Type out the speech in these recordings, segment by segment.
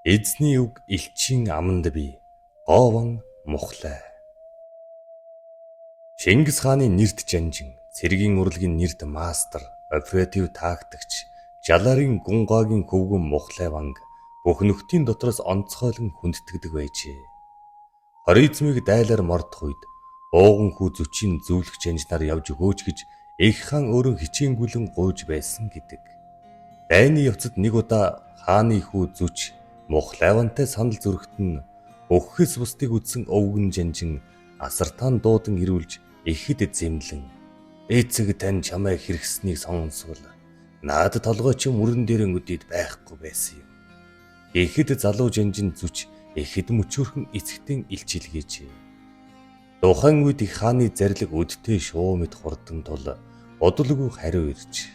Эзний үг элчийн аманд би Гован Мухлай. Чингис хааны нэрт жанжин, цэргийн урлагийн нэрт мастер, оператив тактикч, Жаларын Гунгагийн хөвгөн Мухлай ванг бүх нөхдийн дотроос онцгойлон хүндэтгэдэг байжээ. Хоризмыг дайлаар мордох үед ууган хүү зүчийн зөвлөх чанжнаар явж өгөөч гэж их хаан өөрөө хичээнгүлэн гуйж байсан гэдэг. Дайны явцад нэг удаа хааны хүү зүч Мухлайвантай санал зөрөгт нь өгөхөөс бусдыг үзсэн өвгөн жанжин асартаан дуудан ирүүлж ихэд зэмлэн эцэг тань чамайг хэрэгснийг сонсвол наад толгой чи мөрөн дээрэн өдийд байхгүй байсан юм. Ихэд залуу жанжин зүч ихэд мөчөөрхөн эцэгтэн илчилгээжээ. Тухайн үед их хааны зарлиг өдтэй шуу мэт хурдан тул удалгүй хариу ирж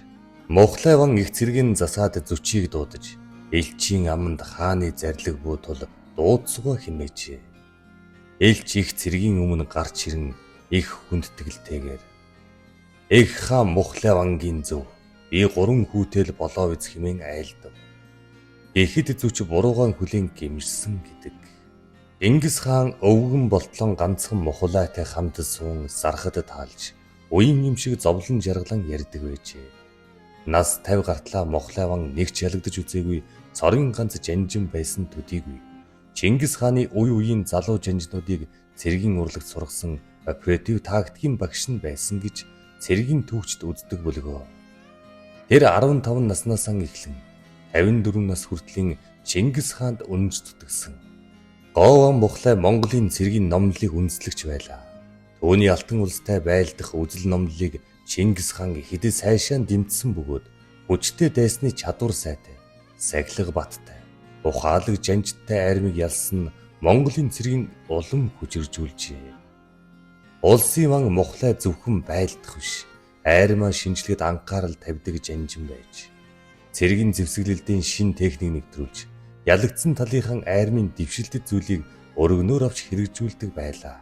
Мухлайван их цэргийн засаад зүчийг дуудаж элчийн аманд хааны зарлиг бүү тул дуудсугаа химээжээ. Элч их цэргийн өмнө гарч ирэн их хүндэтгэлтэйгээр их хаан Мухлайвангийн зөв би гурван хүүтэл болоо биз хэмээн айлдав. Ихэд зүч буруугаан хүлээн гэмшсэн гэдэг. Чингис хаан өвгөн болтлон ганцхан Мухлайтай хамт суун зархад таалж уян юм шиг зовлон жаргалан ярьдаг байжээ. Нас 50 гартлаа Мухлайван нэг ч ялагдаж үзээгүй цорын ганц жанжин байсан төдийгүй. Чингис хааны үе үеийн залуу жанжнуудыг цэргийн урлагт сургасан оператив тактикийн багш нь байсан гэж цэргийн түүхчд үздэг бөлгөө. Тэр 15 наснаасаа эхлэн 54 нас хүртлийн Чингис хаанд үнэнч зүтгэсэн. Гован Мухлай Монголын цэргийн номлолыг үндэслэгч байлаа. Түүний алтан улстай байлдах үзэл номлолыг Чингис хаан ихэд сайшаан дэмжсэн бөгөөд хүчтэй дайсны чадвар сайтай, сахилга баттай, ухаалаг жанжтай армийг ялсан Монголын цэргийн улам хүчиржүүлжээ. Улсын ван Мухлай зөвхөн байлдах биш, армиа шинжлэхэд анхаарал тавьдаг жанжин байж цэргийн зэвсэглэлтийн шин техник нэвтрүүлж ялагдсан талынхан армийн дэвшилтэт зүйлийг өргөнөөр авч хэрэгжүүлдэг байлаа.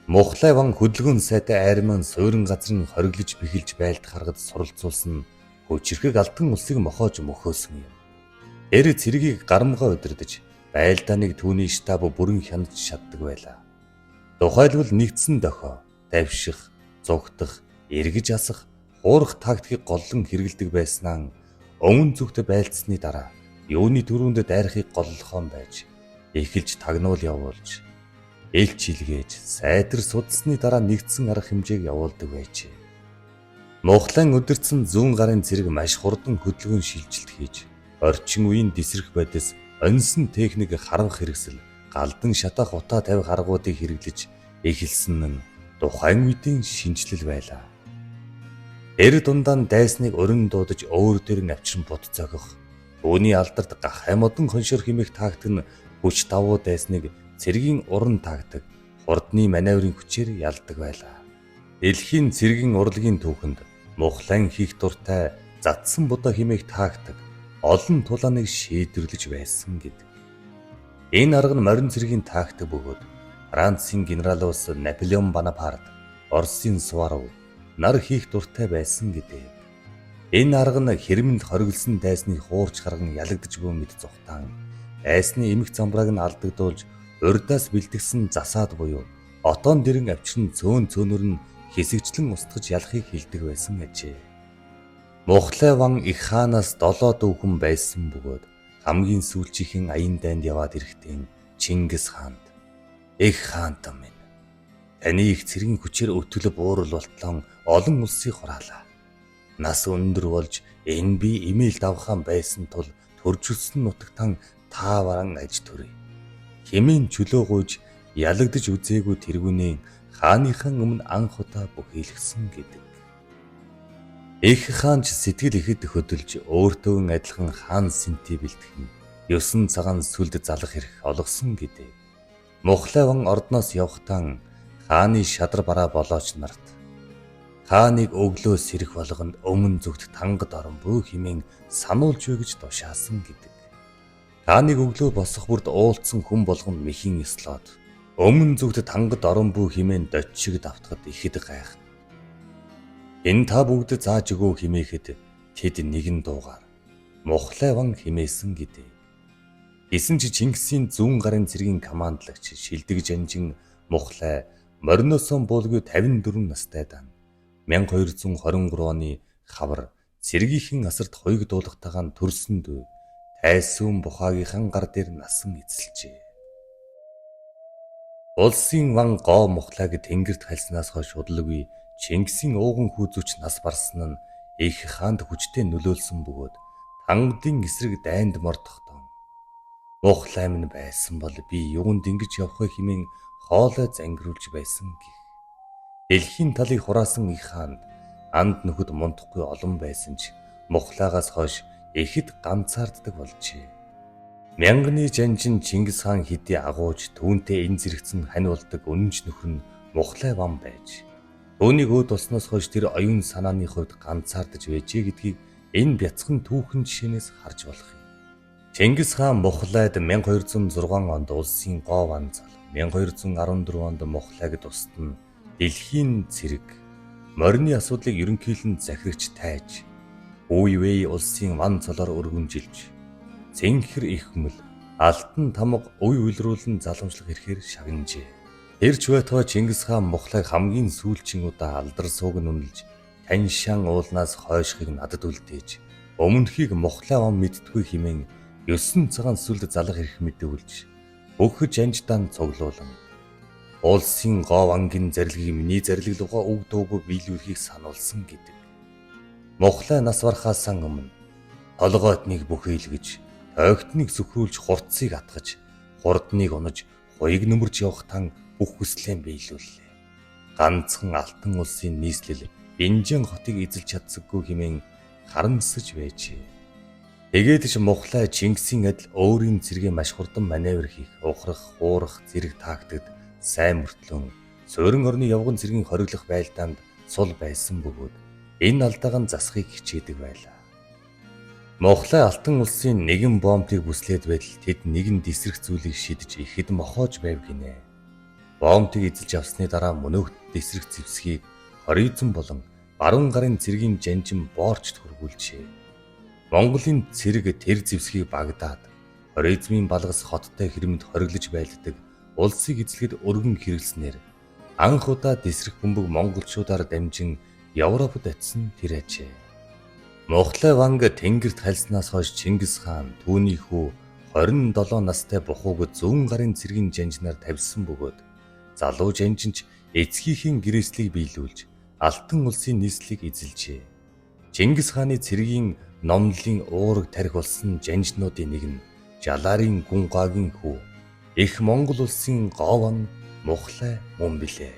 Мухлай ван хөдөлгөөн сайтай армийн суурин газрын хориглож бэхэлж байлдах аргад суралцуулсан хүчирхэг алтан улсыг мохоож мөхөөсөн юм. Тэр цэргийг гарамгаа удирдах байлдааныг түүний штаб бүрэн хянаж чаддаг байлаа. Тухайлбал нэгдсэн дохио, давших, зугтах, эргэж асах, хуурах тактикийг голлон хэрэглэдэг байснаа өмнө зүгт байлдсаны дараа юуны түрүүнд дайрахыг голлохон байж эхэлж тагнуул явуулж элч илгээж сайтар судалсны дараа нэгдсэн арга хэмжээг явуулдаг байжээ. Мухлан өдөрцөн зүүн гарын цэрэг маш хурдан хөдөлгөөн шилжилт хийж орчин үеийн дисрэх бодис оньсон техник харанх хэрэгсэл галдан шатах утаа тавих аргуудыг хэрэглэж эхэлсэн нь тухайн үеийн шинэчлэл байлаа. Тэр дундаа нь дайсныг өрн дуудаж өөр дээр нь авчран бут зохих. Түүний алдарт гахай модон хоншор хэмээх тактик нь хүч давуу дайсныг цэргийн уран тактик, хурдны маневрын хүчээр ялдаг байлаа. Дэлхийн цэргийн урлагийн түүхэнд Мухлан хийх дуртай задсан будаа хэмээх тактик олон тулааныг шийдвэрлэж байсан гэдэг. Энэ арга нь морин цэргийн тактик бөгөөд Францын генералуус Наполеон Бонапарт, Оросын Суворов нар хийх дуртай байсан гэдэг. Энэ арга нь хэрмэнд хориглосон дайсныг хуурч гарган ялагдаж буй мэт зүхтаан дайсны эмх замбрааг нь алдагдуулж урдаас бэлтгэсэн засаад буюу отоон дэрэн авчран цөөн цөөнөр нь хэсэгчлэн устгаж ялахыг хэлдэг байсан ажээ. Мухлай ван их хаанаас 7 дүүхэн байсан бөгөөд хамгийн сүүлчийнхэн аян дайнд яваад ирэхдээ Чингис хаанд их хаантан минь таны их цэргийн хүчээр өтөл буурал болтлон олон улсыг хураалаа. Нас өндөр болж энэ би эмээл давхаан байсан тул төржүүлсэн нутагтан та варан аж төрье. Хэмээн чөлөө гуйж ялагдаж үзээгүй тэргүүнээ хааныхан өмнө анх удаа бүхийлгсэн гэдэг. Их хаан ч сэтгэл ихэд хөдөлж өөртөө адилхан хаан сэнти бэлтгэн 9 цагаан сүлд залах эрх олгосон гэдэг. Мухлайван ордноос явхтан хааны шадар бараа болооч нарт хааныг өглөө сэрэх болгонд өмнө зүгт тангад орон бүү хэмээн сануулж буй гэж тушаасан гэдэг. Хааныг өглөө босох бүрд уулдсан хүн болгон мэхийн ёслоод өмнө зүгт тангад орон бүү хэмээн дочиг давтахад ихэд гайх. Энэ та бүгд зааж өгөө хэмээхэд тэд нэгэн дуугаар Мухлайван хэмээсэн гэдэг. Гэсэн чи Чингисийн зүүн гарын цэргийн командлагч шилдэг жанжин Мухлай мориносон буулгүй 54 настай дан 1223 оны хавар цэргийнхэн асарт хуйг дуулгатайгаан төрсөн дүү Тайсүн Бухаагийнхан гар дээр насан эзэлжээ. Улсын ван гоо Мухлайг тэнгэрт халснаас хойш удалгүй Чингисийн ууган хүүзүүч нас барсан нь их хаанд хүчтэй нөлөөлсөн бөгөөд тангадын эсрэг дайнд мордохдон Мухлай минь байсан бол би юунд ингэж явах вэ хэмээн хоолой зангируулж байсан гэх. Дэлхийн талыг хураасан их хаанд анд нөхөд мундахгүй олон байсан ч Мухлайгаас хойш ихэд ганцаарддаг болжээ. Мянганы жанжин Чингис хаан хэдий агууж түүнтэй энэ зэрэгцэн хань болдог үнэнч нөхөр нь Мухлай ван байж түүнийг өөд болсноос хойш тэр оюун санааны хувьд ганцаардаж байжээ гэдгийг энэ бяцхан түүхэн жишээнээс харж болох юм. Чингис хаан Мухлайд 1206 онд улсын гоо ван зал, 1214 онд Мухлайг тусад нь дэлхийн цэрэг морины асуудлыг ерөнхийлөн захирагч тайж, Уйвэй улсын ван цолоор өргөмжилж, цэнхэр ихмэл, алтан тамга уй уйлруулан залгамжлах эрхээр шагнажээ. Тэр ч байтугай Чингис хаан Мухлайг хамгийн сүүлчийн удаа алдар сууг нь үнэлж, Таншан уулнаас хойшхыг надад үлдээж, өмнөхийг Мухлай он мэдтгүй хэмээн 9 цагаан сүлд залах эрх мэдүүлж, бүх жанждаан цуглуулан улсын гоо ангийн зарилгийг миний зарлиг лугаа үг дуугүй биелүүлэхийг сануулсан гэдэг. Мухлай нас барахаас өмнө толгойтныг бүхийлгэж, тойгтныг сөхрүүлж хурцыг атгаж, хурдныг унаж, хуйг нөмөрж явах тан бүх хүслээ биелүүллээ. Ганцхан алтан улсын нийслэл Бинжин хотыг эзэлж чадсаггүй хэмээн харамсаж байжээ. Тэгээд ч Мухлай Чингисийн адил өөрийн цэргээ маш хурдан маневр хийх, ухрах, хуурах зэрэг тактикт сайн мөртлөн суурин орны явган цэргийн хориглох байлдаанд сул байсан бөгөөд энэ алдааг нь засахыг хичээдэг байлаа. Мухлай алтан улсын нэгэн бомбыг бүслээд байтал тэд нэгэн дисрэх зүйлийг шидэж ихэд мохоож байв гинэ. Бомбыг эзэлж авсны дараа мөнөөхт дисрэх зэвсгийг Хоризм болон баруун гарын цэргийн жанжин боорчд хүргүүлжээ. Монголын цэрэг тэр зэвсгийг Багдад, Хоризмын балгас хоттой хэрмэнд хориглож байлддаг улсыг эзлэхэд өргөн хэрэглэснээр анх удаа дисрэх бөмбөг монголчуудаар дамжин Европод очисон тэр ажээ. Мухлай ванг тэнгэрт халснаас хойш Чингис хаан түүний хүү 27 настай бухууг зүүн гарын цэргийн жанжнаар тавьсан бөгөөд залуу жанжинч эцгийнхээ гэрээслийг биелүүлж алтан улсын нийслэлийг эзэлжээ. Чингис хааны цэргийн номлолын уураг тарих болсон жанжнуудын нэг нь Жаларын Гүнгагийн хүү их Монгол улсын гован Мухлай мөн билээ.